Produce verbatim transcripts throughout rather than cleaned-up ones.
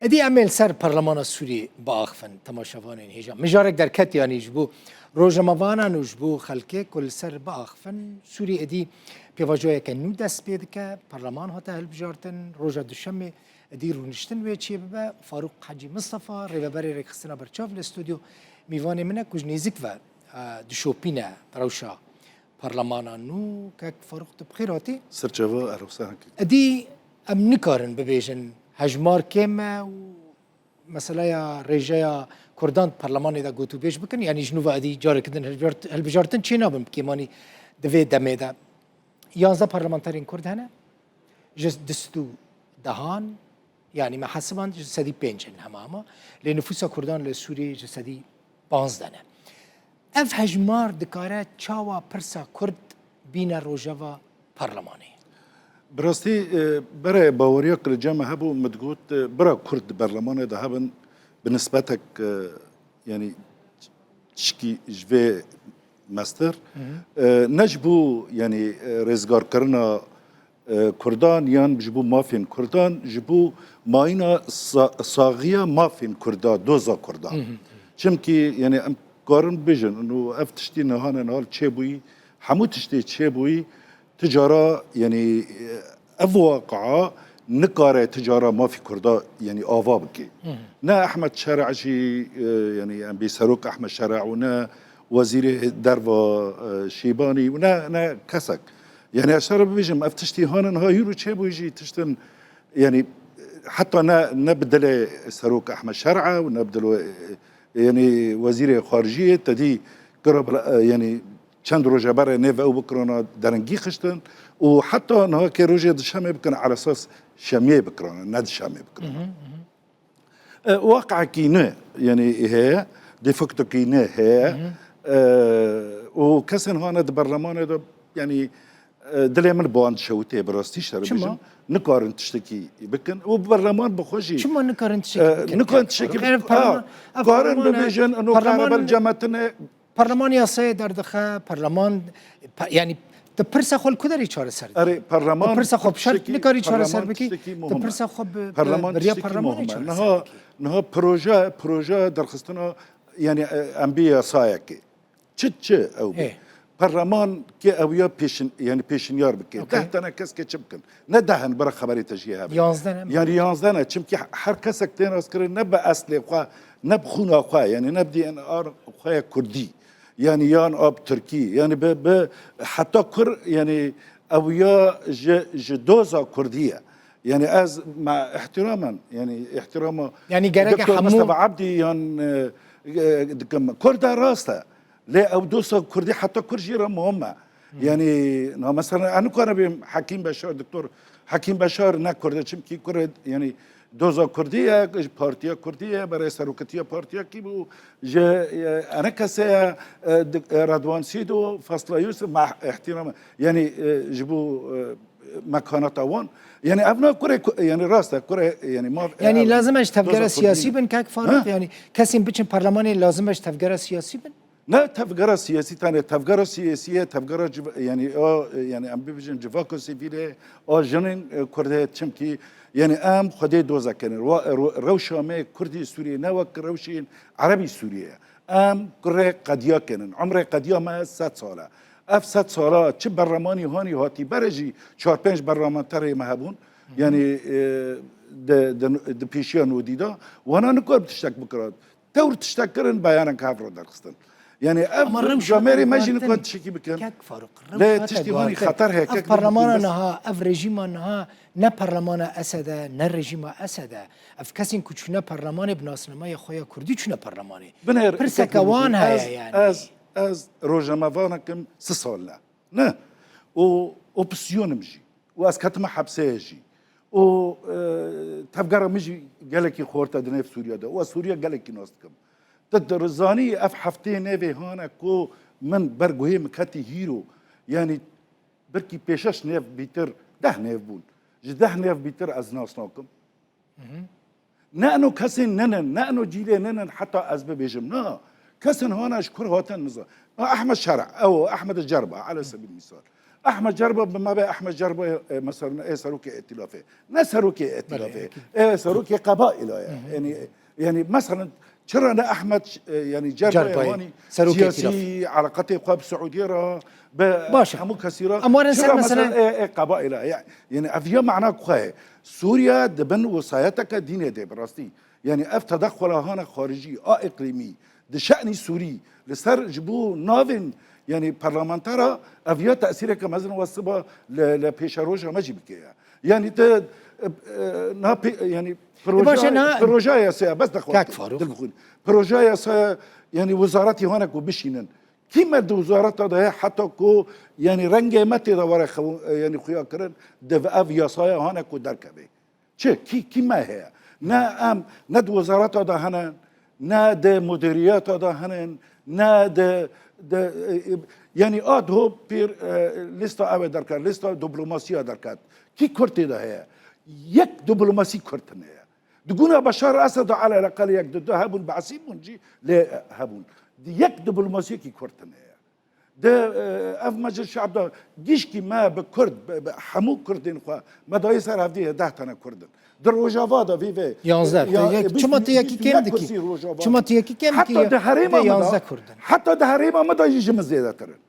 Êdî em ê li ser Parlemana Sûrî biaxivin, temaşevanên hêja. Mijarek derketiyanî ji bo rojnamevanan û ji bo xelkê ku li ser biaxivin, Sûrî êdî pêvajoyeke nû dest pê dike. Parleman hate hilbijartin. Roja Duşemê êdî rûniştin wê çêbibe. Farûq Hecî Mistefa, rêveberê Rêkxistina Berçav li stûdyo mîvanê min e ku ji nêzîk ve, e, dişopîne rewşa Parlemana nû. Kek Farûq, tu bi xêr hatî. Serçava, erosan kek. Êdî em nikarin bibêjin hejmar kêm e û meseleya rêjeya Kurdan di Parlemanê de gotûbêj bikin. Yanî ji nû ve êdî careke din hilbijart-, hilbijartin çê nabin bi kêmanî di vê demê de. Yanzdeh parlamenterên Kurd hene. Ji du sed û dehan, yanî me hesiband ji sedî pênc in hema hema. Lê nifûsa Kurdan li Sûriyê ji sedî panzdeh ne. Ev hejmar dikare çawa pirsa Kurd bîne rojeva Parlemanê? Bi rastî, e, berê baweriya ku li cem me hebû, min digot, e, bira Kurd di berlemanê de hebin, bi nisbetek, e, yanî tişkî ji vê mestir, Hı hı. e, ne ji bo, yanî, e, rêzgarkirina, e, Kurdan yan ji bo mafên Kurdan, ji bo mayîna sa-, saxiya mafên Kurda, doza Kurda. Hı hı. Çimkî, yanî, em karin bibêjin, û ev tiştî niha ne niha çêbûyî, hemû tiştê çêbûyî, ti cara, yanî, e, ev waqia nikare ti cara mafî Kurda, yanî, ava bike. Hı hı. Ne Ehmed Şer'a jî, e, yanî, em bê serok Ehmed Şer'a û ne wezîrê derva, e, Şêbanî û ne, ne kesek. Yanî, ez şeref bibêjim, ev tiştî hanin ha hîro çêbûyî jî tiştin, yanî, heta ne, ne bi dilê serok Ehmed Şer'a û ne bi dilê, e, yanî, wezîrê xariciyê, te dî kira bila, e, yanî, çend roje berê nêv ew bikirana derengî xiştin û heta niha kê rojê dişemê bikin, eresas şemiyê bikirana, ne dişemê bikirana. Hı hı, hı hı. E, waqekî ne, yanî heye, de facto kî ne heye. Hı hı. E, û kesên hane di berlemanê de, yanî, e, dilê min bi wan dişewitê, bi rastî şerê Çima? Bijim. Nikarin tiştekî bikin. Û berleman bi xwe jî, Çima nikarin tiştekî e, bikin? Nikarin tiştekî Ev bikin. Parleman, Ha, ev karin parleman e, bibêjin, ino parleman karebel e, cemetine Parleman yasayê derdixe, parleman, pa-, yanî, tu pirsa xwe li ku derê çareser dikî? Erê, parleman Tu pirsa xwe bi şert tiştekî, nikarî çareser parleman bikî, tiştekî tu muhim e. pirsa xwe bi, bi, Parleman bi riya tiştekî parlemanê muhim e. çareser Niha, dikî. Niha proje, proje derxistina, yanî, e, em bê yasayekê. Çi, çi ew bê? Ê. Parleman ki ew ya pêşin-, yanî pêşinyar bike. Okey. Deh tane kes ke çi bikin? Ne deh in, bira xeberê te jî hebe. Yanzdeh ne? Yanî yanzdeh ne, çimkî her kesek tên rastkirin ne bi eslê xwe, ne bi xûna xwe, yanî ne bi D N A xwe ya kurdî. Yanî yan a bi tirkî. Yanî bi, bi heta kur, yanî ew ya ji, ji doza kurdî ye. Yanî ez me îhtiramen, yanî îhtirama Yanî gerek Doktor hemû Mustafa Abdî yan, e, e, dikim. Kurda rast e. Lê ew doza kurdî heta kur jî re muhim e. Hı. Yanî, na mesela, ez nikare bêm Hekîm Beşar, Doktor Hekîm Beşar ne kurd e, çimkî kurê, yanî, doza kurdî ye, ji partiya kurdî ye, berê seroketiya partiya kî bû, ji, e, ene kese ye, e, dik-, e, Redwan Sîdo, Fasla Yusuf, me îhtîram, yanî, e, ji bo, e, mekanata wan. Yanî, ev na kurê ku-, yanî, rast e, kurê, yanî, ma, Yanî, e, lazim e ji tevgera doza kurdî siyasî bin, kek Faruk, Ha? yanî, kesên biçin parlemanê lazim e ji tevgera siyasî bin? Ne tevgera siyasî tenê, tevgera siyasî ye, tevgera civ-, yanî, o, yanî, em bibêjin civaka sivîl e, a jinên, e, Kurd e, çimkî, yanî, em xwedê doza kenin. Wa-, ro-, rewşa me Kurdî Sûriyê ne wek rewşên Erebî Sûriyê ye. Em kurê qediya kenin. Umrê qediya me sed sal e. Ev sed sala çi berlemanî hanî hatî bere jî çar pênc berlemanterê me hebûn. Hı hı. Yanî, e, di, di, di pêşiya nodî de, wana nikar bi tiştek bikira. Tewr tiştek kirin, beyanek hev re derxistin. Yanî ev Ama rewşa jamêrê me jî guhertin, nikan tiştekî bikin. Kek Faruk, Lê rewşa tiştî hanî guhertin. Xeter heye, Ev kek parlemana bes. niha, ev rejîma niha ne parlemana Esed e, ne rejîma Esed e. Ev kesên ku çûne parlemanê bi nasnameya xwe ya kurdî çûne parlemanê. Binêr, Pirseke kek wan heye ez, yanî. ez, ez rojnamevanek im si sal ne. Ne. Û opsiyonum jî. Û ez ketime hepsê jî. Û, e, tevgera min jî gelekî xorte di nêv Sûriye de. Û ez Sûriye gelekî nas dikim. Tu di rizanî ev heftê nêvê hane ku min ber guhê min ketî hîro. Yanî birkî pêşeş nêv bîtir, deh nêv bûn. Ji deh nêv bîtir ez nas nakim. Hı hı. Ne eno kesên ninin, ne eno cîlê ninin heta ez bibêjim. Na, kesên hane ji kur hatin niza. Na Ehmed Şer'a, ew Ehmed Cerba, ala sebîl misal. Ehmed Cerba bi me be Ehmed Cerba, e, mesela, ê serokê îtîlafê. Ne serokê îtîlafê. Belê, ê serokê qebaîla ye. Hı hı. Yani, yani, mesela, çira ne Ehmed, e, yani, Cerba ye, Cerba ye. Wanî serokê siyasî îtîlafê. Eleqatê xwe bi Siûdiyê re, bi Baş e. Hemû kesî re. Em werin ser çira, mesela, mesele. E, e, qebaîla ye. Yani, ev ya mana xwe ye. Sûriye di bin wesayeteke dînê de, bi rastî. Yani, ev tedexula hane xaricî, a îqlîmî, di şe'nî Sûrî, li ser ji bo navên, yani, parlamentera, ev ya tesîreke mezin wesiba li, li pêşeroja me jî bike ya. Yani, te, e, e, na pê-, yani, E, baş e, proje, na proje yasaya, bes dexwe, Kak Faruk. Dil bixwin. Proje yasaya, yani, wizaretî hane ku bişînin. Kî me di wizareta de ye, heta ku, yani, rengê me tê de were xew-, e, yani, xuya kirin, di ev yasaya hane ku derkeve. Çi? Kî, kî me heye? Ne em, ne di wezareta de hene, ne di mudiriyeta de hene, ne di, di, e, e, yani ad hoc pêr, e, lîsta ew ê derket, lîsta diplomasiya derket. Kî Kurd tê de heye? Yek diplomasî Kurd tune ye. Di guna Beşar Esed de aleleqel yek di du hebûn, Be'sî bûn jî lê hebûn. Di yek diplomasiyekî Kurd tune ye. Di, e, ev Meclis Şe'b de gişkî me bi Kurd, bi, bi hemû Kurdên xwe, me dayê ser hevdî deh tane Kurd in. Di Rojava de vî vê, Yanzdeh. Ya, Te yek, e, çima tu yekî kêm dikî? Kursî Rojava. Çima tu yekî kêm dikî? Heta di herêma me de, yanzdeh Kurd in. Heta di herêma me de jî ji min zêdetir in.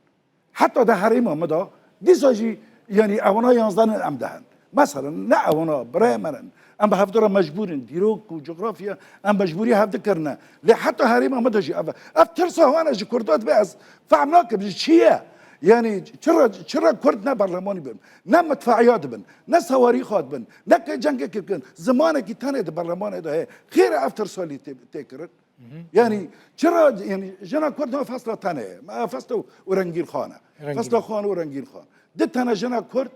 Heta di herêma me de, dîsa jî, yanî, ewana yanzdeh in, em deh in. Mesela, ne ewana, birayê me in. Em bi hevdira mecbûr in. Dîrok û cografya, em mecbûrî hevdi kirine. Lê heta herêma me de jî ev e. Ev tirsa wan e ji Kurda dibe, ez fehm nakim ji çi ye. Yanî, çira, çira Kurd ne berlemanî bin, ne midfaiya dibin, ne sewarîxa dibin, ne ke cengekê bikin. Zimanekî tenê di berlemanê de heye. Xêr e ev tirsa lê tê, tê kirin. Hı hı. Yanî, çira, yanî, jina Kurd ne fesla tenê ye. Me fesla û Rengîn Xan e. Rengîn. Fesla Xan û Rengîn Xan. Di tane jina Kurd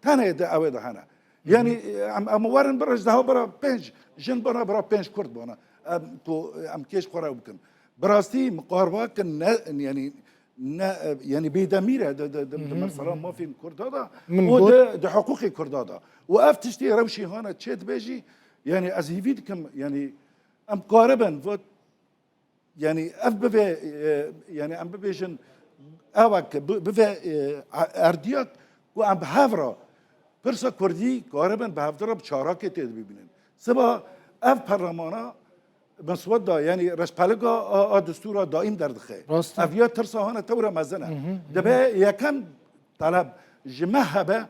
tenê di ew ê de hene. Hı hı. Yanî, em, em werin bira ji deha bira pênc jin bana, bira pênc Kurd bana. Em, ku em kêş xwe re bikin. Bi rastî miqarba kin ne, yanî, ne, yanî bêdemîr e di, di, di, di Hı hı, mesela hı hı. mafên Kurda da Min û got. di, di hiqûqê Kurda da. Û ev tiştê rewşê hane çê dibe jî, yanî ez hîvî dikim, yanî em karibin, vat, yanî ev bibe, e, yanî em bibêjin, ewek bi-, bibe, e, erdiyek ku em bi hev re pirsa Kurdî karibin bi hevdi re bi çarakê tê de bibînin. Siba ev perlemana meswet da, yanî reşpelika a, a destûra daîm derdixe. Rast e. Ev ya tirsa hane tewre mezin e. Hı hı, hı hı. Dibe yekem teleb ji me hebe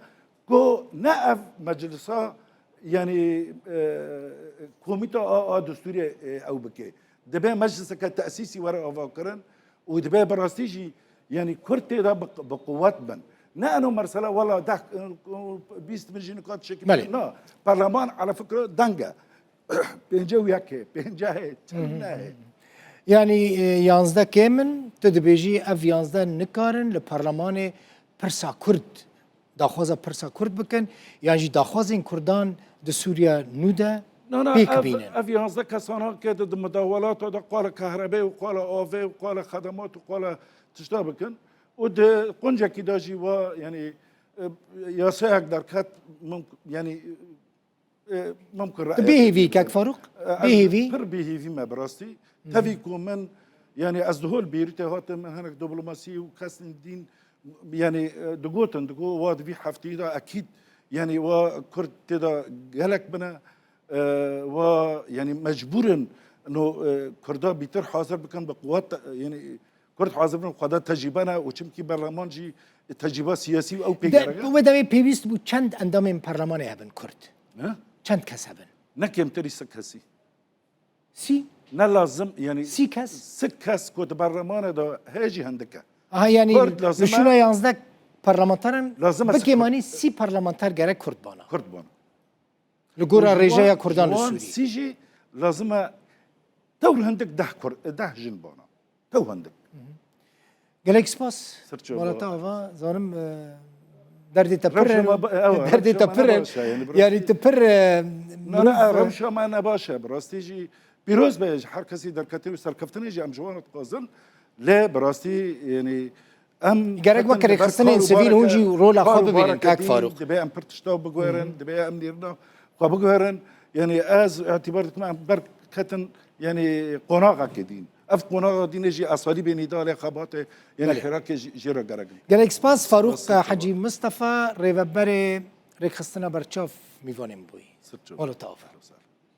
ku ne ev meclisa, yanî, e, komîta a, a destûrê, e, ew bike. Dibe mecliseke tesîsî were avakirin û dibe bi rastî jî, yanî Kurd tê de bi, bi quwet bin. Ne eno mesela wela deh, bîst min jî nika dişekî Belê. Na, perleman ala fikra deng e. Pêncî û yek e, pêncî e, çend Hı hı. ne e? Yanî, e, yanzdeh kêm in, tu dibêjî ev yanzdeh nikarin li perlemanê pirsa Kurd, daxwaza pirsa Kurd bikin, yan jî daxwazên Kurdan di Sûriye nû de Na, na, pêk ev, bînin. Ev yanzdeh kesana ke di, di midawalata de qala kahrebê û qala avê û qala xedemat û qala tişta bikin û di quncekî de jî wa, yanî, e, yasayek derket, mim-, yanî, e, mimkun Tu ra'yê bêhêvî, Kek Farûq? E, ez Bêhêvî? pir bêhêvî me bi rastî. Hı hı. Tevî ku min, yanî ez di hol Beyrûtê hatim, min hinek diplomasî û kesên dîn, yanî, e, digotin, digo wa di vî hefteyî de ekîd, yanî wa Kurd tê de gelek bine, e, wa, yanî mecbûr in, no, e, Kurda bîtir hazir bikin bi quwet, e, yanî Kurd hazir bin xwe de tecrîbe ne û çimkî berleman jî tecrîba siyasî û ew pê De, gerek e. Wê demê pêwîst bû çend endamên perlemanê hebin Kurd? Ne? Çend kes hebin? Ne kêmtirî sih kesî. Sî? Ne lazim, yanî Sî kes? Sih kes ku di berlemanê de heye jî hindik e. Aha, yanî Kurd lazim li e. şûna yanzdeh parlamenteran Lazim e bikêmanî sih sî parlamenter gerek Kurd bana. Kurd bana. Li gora Û ji rêjeya wan, Kurdan ji li wan Sûriyê. Sî jî lazim e tewr hindik deh Kur-, deh jin bana. Tew hindik. Gelek spas. Sirçe Mala bo. Te ava, zanim, e, derdê te pir Rewşa in. me ba-, ew, Derdê rewşa te me pir in. nebaş e, yanî, bi rastî. Yanî, tu pir, e, Na, na, mirov, e, rewşa me nebaş e, bi rastî jî pîroz be ji her kesî derketî û serkeftinê jî em ji wan re dixwazin. Lê bi rastî, yanî, Em Gerek ketin wek di ber rêxistinên kar û sivîl hûn bareke, jî rola kar xwe û bibînin, bareke Kak din, Farûq. Dibê em pir tişta biguherin, Hı hı. dibê em nêrina xwe biguherin. Yanî ez îtîbar dikim em ber ketin, yanî qonaxekê din. Ev qonaxa dînê jî ez xwedî bênî dalê xebatê, yanî Belê. Xêrakê jî, jê re gerek. Gelek spas Farûq Spas, spas. Hecî Mistefa, rêveberê rêxistina berçav mîvanê min bûyî. Sirço. Mala te ava.